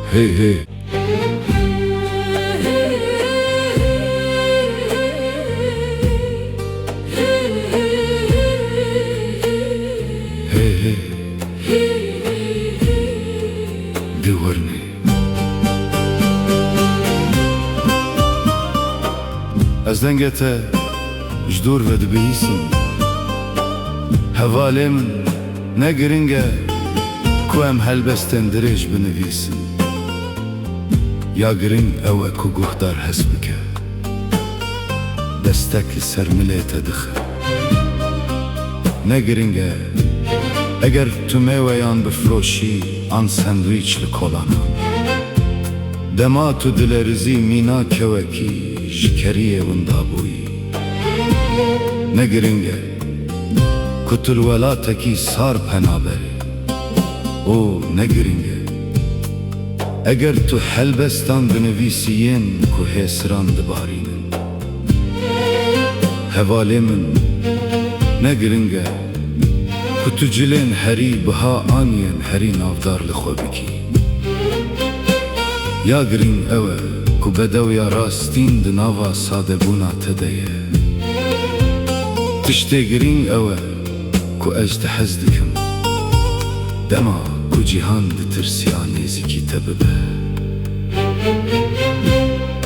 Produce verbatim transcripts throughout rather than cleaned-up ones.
Hey, hey. Hey, hey. Di wernê. Ez dengê te ji dûr ve dibihîsim. Hevalê min, ne giring e ku em helbestên dirêj binivîsin. Ya giring ew e ku guhdar hes bike. Destek li ser milê te dixe. Ne giring e eger tu mêweyan bifiroşî an sandwîç li kolanan. Dema tu dilerizî mîna kewekî ji keriyê winda bûyî. Ne giring e ku tu li welatekî sar pena berî. Û ne giring e eger tu helbestan binivîsî yên ku hêsiran dibarînin. Hevalê min, ne giring e ku tu cilên herî biha an yên herî navdar li xwe bikî. Ya giring ew e ku bedewiya rastîn di nava sadebûna te de ye. Tiştê giring ew e ku ez te hez dikim. Dema ku cîhan ditirsiya nêzîkî te bibe,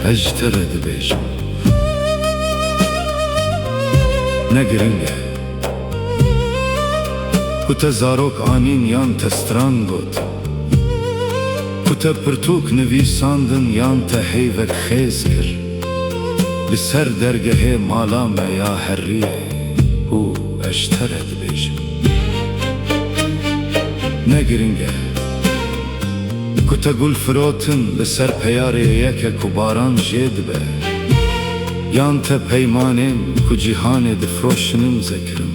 ez ji te re dibêjim. Ne giring e ku te zarok anîn yan te stran got, ku te pirtûk nivîsandin yan te heyvek xêz kir. Li ser dergehê mala me ya heriyê û ez ji te re dibêjim. Ne giring e ku te gul firotin li ser peyarê yeke ku baran jê dibe, yan te peymanên ku cîhanê difiroşin imze kirin.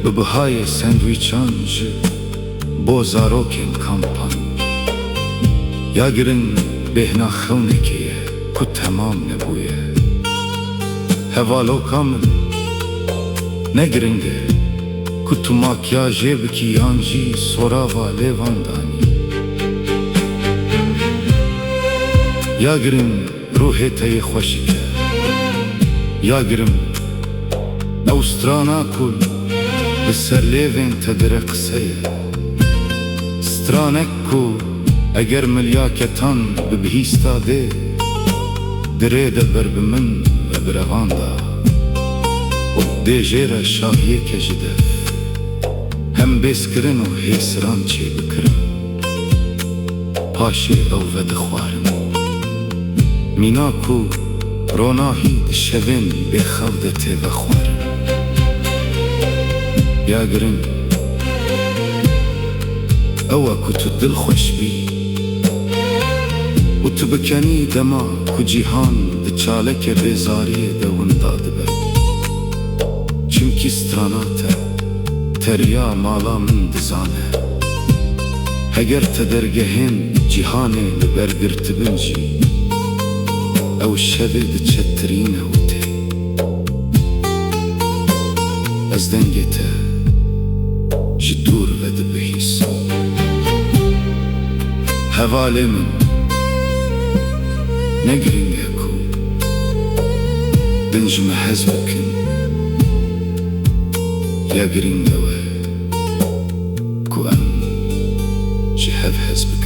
Bi bihayê sandwîçan ji bo zarokên kampan. Ya giring bêhna xewnekê ye ku temam nebûye. Hevaloka min, ne giring e ku tu makyajê bikî yan jî sorava lêvan danî. Ya giring ruhê te yê xweşik e. Ya giring ew strana ku li ser lêvên te direqise ye. Stranek ku eger milya ketan bi bihîsta dê, dirê de ber bi min ve bi revan da û dê jê re şahiyeke ji dev, hem bêzkirin û hêsiran çêbikirin. Paşê ew vedixwarin. Mîna ku ronahî di şevên bêxew de tê vexwarin. Ya giring ew e ku tu dilxweş bî û tu bikenî dema ku cîhan di çaleke bêzariyê de winda dibe. Çimkî strana te teriya mala min dizane. Heger te dergehên cîhanê li ber girtibin jî, ew şevê diçe tirîne û tê. Ez dengê te ji dûr ve dibihîsim. Hevalê min, ne giring e ku din ji me hez bikin. Ya giring ew e ku em ji hev hez bikin.